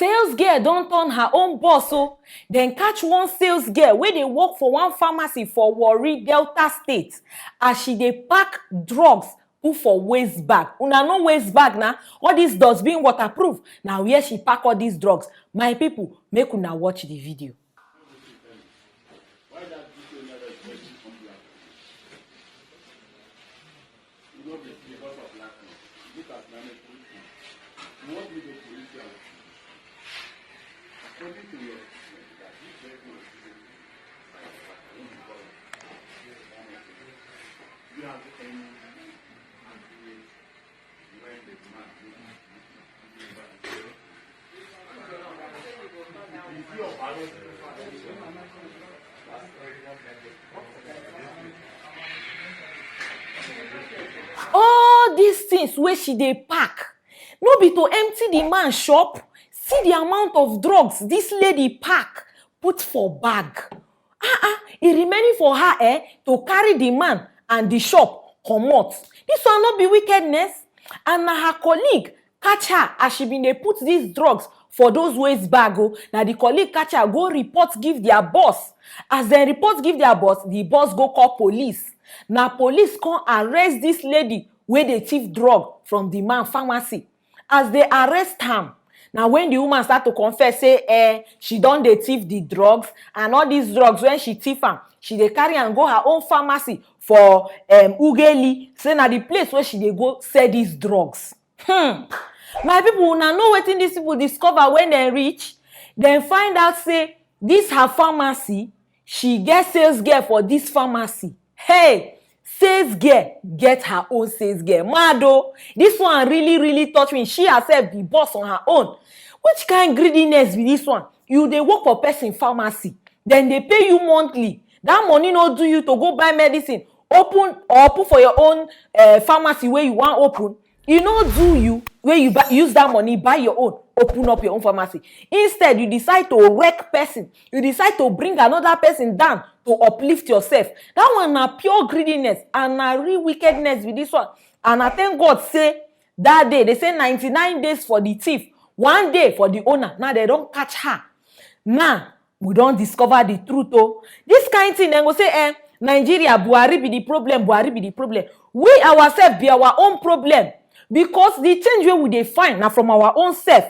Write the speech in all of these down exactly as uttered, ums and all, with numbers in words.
Sales girl don turn her own boss o. Dem catch one sales girl wey dey work for one pharmacy for Warri, Delta State, as she dey pack drugs put for waist bag. Una know waist bag na? All this dustbin waterproof. Na where she pack all these drugs. My people, make una watch the video. All these things wey she dey pack, no be to empty the man shop? See the amount of drugs this lady pack put for bag. Ah ah, e remaining for her, eh, to carry the man and the shop comot. This one no be wickedness? And na her colleague catch her as she bin dey put these drugs for those waist bag o. Na the colleague catch her, go report give their boss. As dem report give their boss, the boss go call police. Na police come arrest this lady wey dey thief drug from the man pharmacy. As they arrest am, na when the woman start to confess say, eh, she don dey thief the drugs, and all these drugs, when she thief am, she dey carry am go her own pharmacy for, um, Ughelli. Say na the place where she dey go sell these drugs. Hmm. My people, una know wetin these people discover when dem reach? Dem find out say this her pharmacy, she get sales girl for this pharmacy. Hey, sales girl get her own sales girl. Mad o. This one really, really touch me. She herself be boss on her own. Which kind greediness be this one? You dey work for person pharmacy, then they pay you monthly. That money no do you to go buy medicine, open or open for your own, uh, pharmacy where you want open. E no do you where you buy, use that money, buy your own, open up your own pharmacy. Instead, you decide to wreck person. You decide to bring another person down to uplift yourself. That one na pure greediness and na real wickedness with this one. And I thank God say that day, they say ninety-nine days for the thief, one day for the owner. Now they don't catch her. Now, we don discover the truth o. This kind thing, dem go say, eh, Nigeria, Buhari be the problem, Buhari be the problem. We ourselves be our own problem, because the change wey we dey find na from our own self.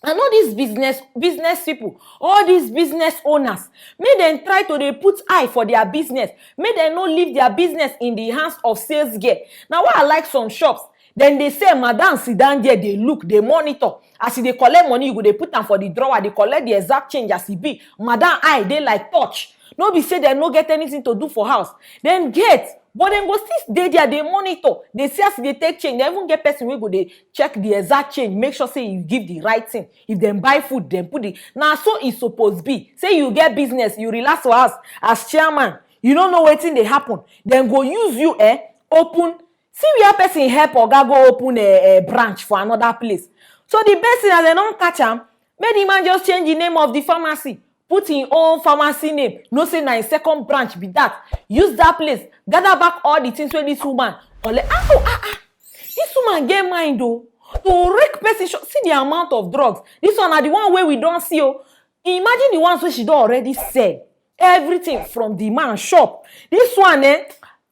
And all these business business people, all these business owners, make dem try to dey put eye for their business. Make dem no leave their business in the hands of sales girl. Na why I like some shops. Then they say, madam sit down there, they look, they monitor. As you dey collect money, you go dey put am for the drawer, they collect the exact change as e be. Madam eye dey like touch. No be say dem no get anything to do for house. Dem get, but dem go still dey there, dey monitor, dey see as e dey take change. Dem even get person wey go dey check the exact change, make sure say you give the right thing. If dem buy food, dem put the, na so e suppose be. Say you get business, you relax for house as chairman, you no know wetin dey happen. Dem go use you, eh, open. See where person help oga go open a, a branch for another place. So the best thing, as dem don catch am, make the man just change the name of the pharmacy, put him own pharmacy name. Know say na him second branch be that. Use that place, gather back all the things wey this woman collect. Ah, oh, ah, ah. This woman get mind o, to wreck person shop. See the amount of drugs. This one na the one wey we don see o. Imagine the ones wey she don already sell. Everything from the man shop. This one, eh,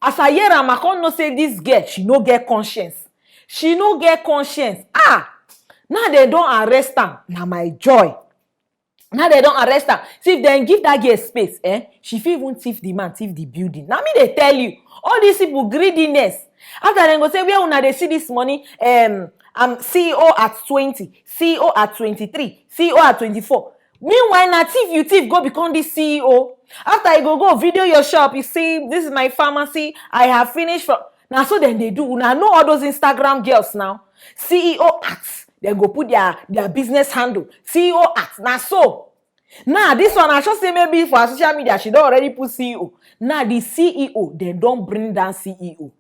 as I hear am, I come know say this girl, she no get conscience. She no get conscience. Ah, now dem don arrest am. Na my joy. Now dem don arrest am. See, if dem give that girl space, eh, she fit even thief the man, thief the building. Na me dey tell you. All these people, greediness. After dem go say, where una dey see this money? Um, I'm C E O at twenty, C E O at twenty-three, C E O at twenty-four. Meanwhile, na thief you thief go become this C E O. After you go, go video your shop, you see, this is my pharmacy, I have finished from. Na so dem dey do. Una know all those Instagram girls now. C E O at, dem go put their, their business handle. C E O at, na so. Now, this one, I sure say maybe for her social media, she don already put C E O. Now, the C E O, dem don bring down C E O.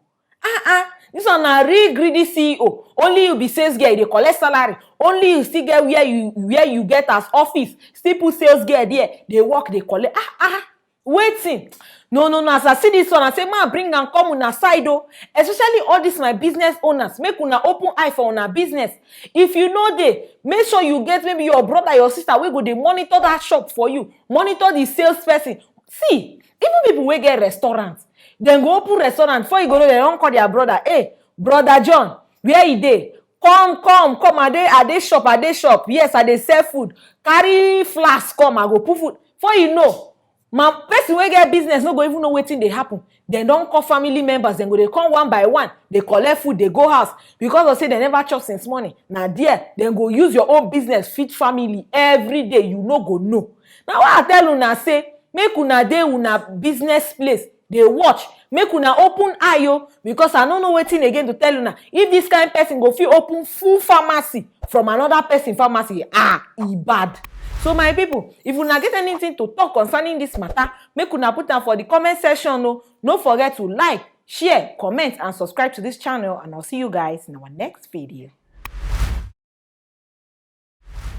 Ah, ah, this one na real greedy C E O. Only you be sales girl, you dey collect salary. Only you still get where you, where you get as office. Still put sales girl there, dey work, dey collect. Ah, ah. Wetin? No, no, no, as I see this one, I say, "Man, bring am come una side o." Especially all these my business owners, make una open eye for una business. If you know dey, make sure you get maybe your brother, your sister, wey go dey monitor that shop for you, monitor the salesperson. See, even people wey get restaurant, dem go open restaurant, before you go know, dem don call their brother, "Hey, brother John, where you dey? Come, come, come, I dey, I dey shop, I dey shop. Yes, I dey sell food. Carry flask come, I go put food." Before you know, ma, person wey get business no go even know wetin dey happen. Dem don call family members, dem go dey come one by one, dey collect food, dey go house, because of say dem never chop since morning. Na there dem go use your own business feed family every day, you no go know. Na why I tell una say make una dey una business place dey watch, make una open eye o, because I no know wetin again to tell una. If this kind person go fit open full pharmacy from another person pharmacy, ah, e bad. So my people, if una get anything to talk concerning this matter, make una put am for the comment section o. No forget to like, share, comment and subscribe to this channel, and I'll see you guys in our next video.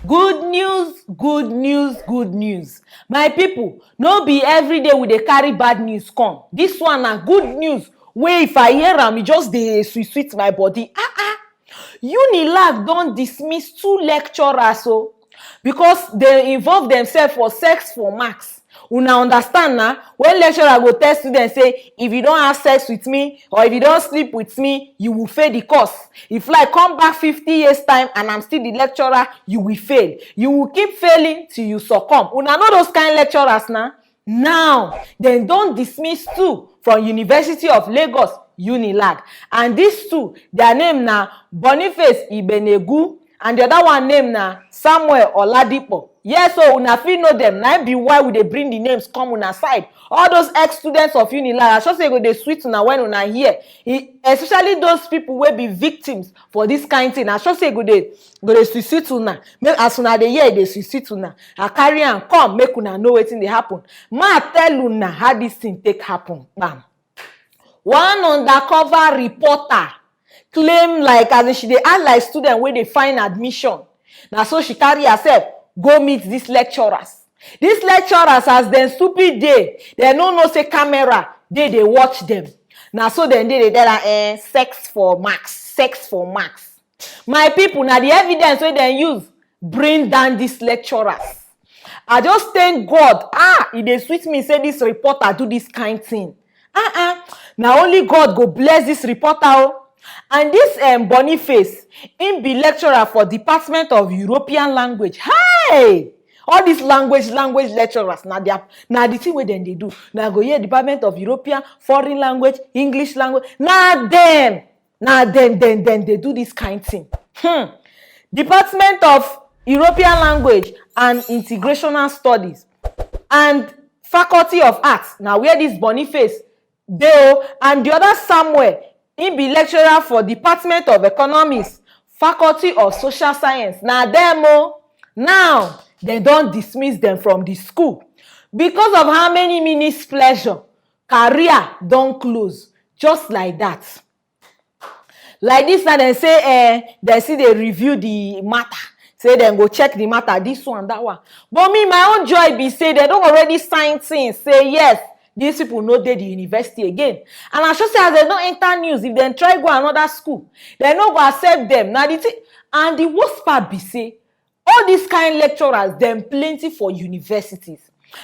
Good news, good news, good news. My people, no be every day we dey carry bad news come. This one na good news wey if I hear am, e just dey sweet sweet my body. Ah ah. Unilag don dismiss two lecturers o, because dem involve themselves for sex for marks. Una understand na? When lecturer go tell student say, "If you don have sex with me or if you don sleep with me, you will fail the course. If like come back fifty years time and I'm still the lecturer, you will fail. You will keep failing till you succumb." Una know those kind lecturers na? Now, dem don dismiss two from University of Lagos, Unilag, and these two, their name na Boniface Ibenegu and the other one name na Samuel Oladipo. Yes o, una fit know dem, na im be why we dey bring the names come una side. All those ex-students of Unilag, I sure say e go dey sweet una when una hear, e, especially those people wey be victims for this kind thing. I sure say e go dey, go dey sweet sweet una. Make, as una dey hear, e dey sweet sweet una. I carry am come, make una know wetin dey happen. Ma tell una how this thing take happen. Bam. One undercover reporter claim, like, as in she dey act like student wey dey find admission. Na so she carry herself go meet these lecturers. These lecturers, as dem stupid dey, dem no know say camera dey dey watch dem. Na so dem dey dey tell her, eh, "Sex for marks, sex for marks." My people, na the evidence wey dem use bring down these lecturers. I just thank God. Ah, e dey sweet me say this reporter do this kind thing. Ah ah, na only God go bless this reporter o. And this, um, Boniface, im be lecturer for Department of European Language. Hey! All these language, language lecturers, na their, na the thing wey dem dey do. Na go hear Department of European, Foreign Language, English Language. Na dem, na dem, dem, dem dey do this kind thing. Hmm. Department of European Language and Integrational Studies and Faculty of Arts, na where this Boniface dey o, and the other Samuel, he be lecturer for Department of Economics, Faculty of Social Science. Na dem o. Now, dem don dismiss dem from the school. Because of how many minutes pleasure, career don close just like that. Like this now, dem say, eh, dem still dey review the matter. Say dem go check the matter, this one, that one. But me, my own joy be say dem don already sign things. Say yes, these people no dey the university again. And I sure say as dem don enter news, if dem try go another school, dem no go accept dem. Na the thing. And the worst part be say, all these kind lecturers, dem plenty for universities.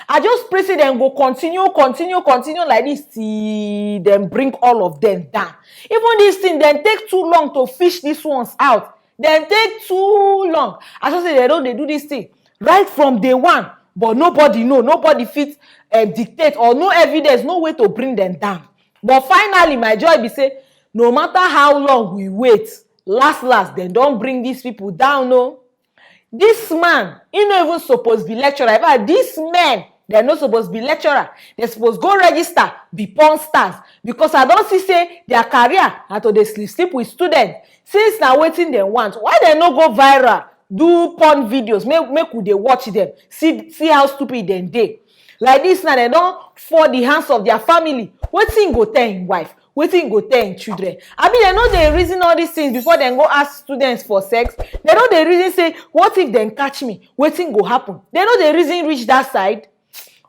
I just pray say dem go continue, continue, continue like this till dem bring all of them down. Even this thing, dem take too long to fish these ones out. Dem take too long. I just say dem don dey do this thing right from day one, but nobody know, nobody fit, eh, dictate, or no evidence, no way to bring them down. But finally, my joy be say, no matter how long we wait, last last, dem don bring these people down o. This man, he no even suppose be lecturer. In fact, this men, dem no suppose be lecturer. Dem suppose go register, be porn stars. Because I don see say their career na to dey sleep sleep with students. Since na wetin dem want, why dem no go viral, do porn videos, make, make we dey watch them, see, see how stupid dem dey. Like this now, dem don fall the hands of their family. Wetin go tell im wife? Wetin go tell im children? Abi dem no dey reason all these things before dem go ask students for sex? Dem no dey reason say, what if dem catch me? Wetin go happen? Dem no dey reason reach that side.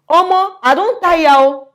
Omo, I don tire o.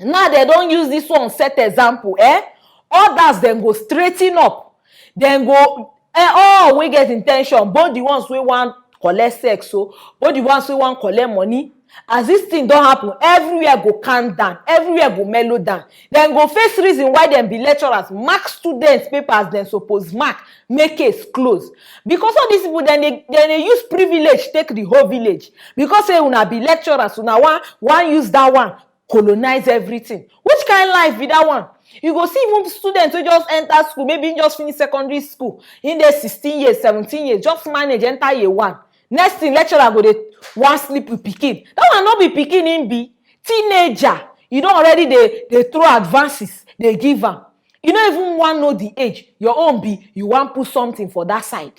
Now dem don use this one set example, eh? Others dem go straighten up. Dem go, eh, all wey get intention, both the ones wey wan collect sex o, both the ones wey wan collect money. As this thing don happen, everywhere go calm down, everywhere go mellow down. Dem go face reason why dem be lecturers, mark students paper as dem suppose mark, make case close. Because all these people, dem dey, dem dey use privilege take the whole village. Because say una be lecturers, una wan, wan use that one colonize everything. Which kind life be that one? You go see even students wey just enter school, maybe he just finish secondary school, he dey sixteen years, seventeen years, just manage enter year one. Next thing, lecturer go dey wan sleep with pikin. That one no be pikin, him be teenager. You don already dey, dey throw advances, dey give am. You no even wan know the age. Your own be you wan put something for that side.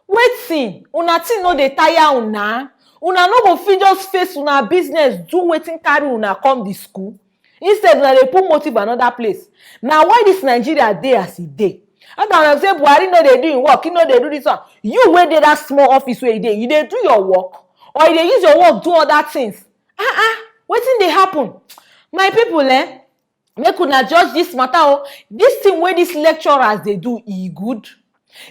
Wetin? Una thing no dey tire una? Una no go fit just face una business, do wetin carry una come the school? Instead, una dey put motive another place. Na why this Nigeria dey as e dey. How can una say Buhari no dey do im work, he no dey do this one? You wey dey that small office wey you dey, you dey do your work, or you dey use your work do other things? Ah ah, wetin dey happen? My people, eh, make una judge this matter o. This thing wey these lecturers dey do, e good?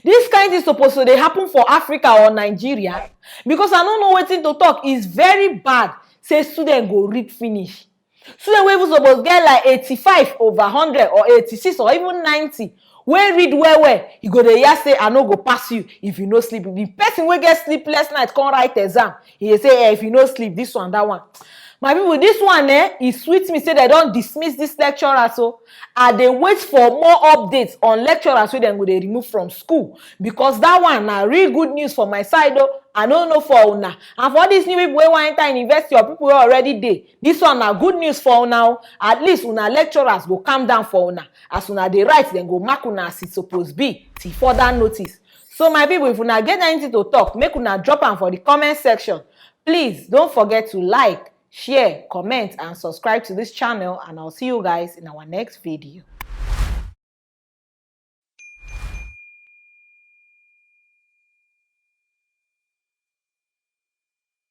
This kind thing suppose to dey happen for Africa or Nigeria? Because I no know wetin to talk. It's very bad say student go read finish. Student wey even suppose get like eighty-five over hundred or eighty-six or even ninety, wey read well well, he go dey hear say, "I no go pass you if you no sleep." The person wey get sleepless night come write exam, he dey say, "Eh, if you no sleep, this one, that one." My people, this one, eh, e sweet me say dem don dismiss this lecturer. So I dey wait for more updates on lecturers wey dem go dey remove from school, because that one na real good news for my side o. I no know for una. And for all these new people wey wan enter university or people wey already dey, this one na good news for una o. At least una lecturers go calm down for una. As una dey write, dem go mark una as e suppose be till further notice. So my people, if una get anything to talk, make una drop am for the comment section. Please don't forget to like, share, comment, and subscribe to this channel, and I'll see you guys in our next video.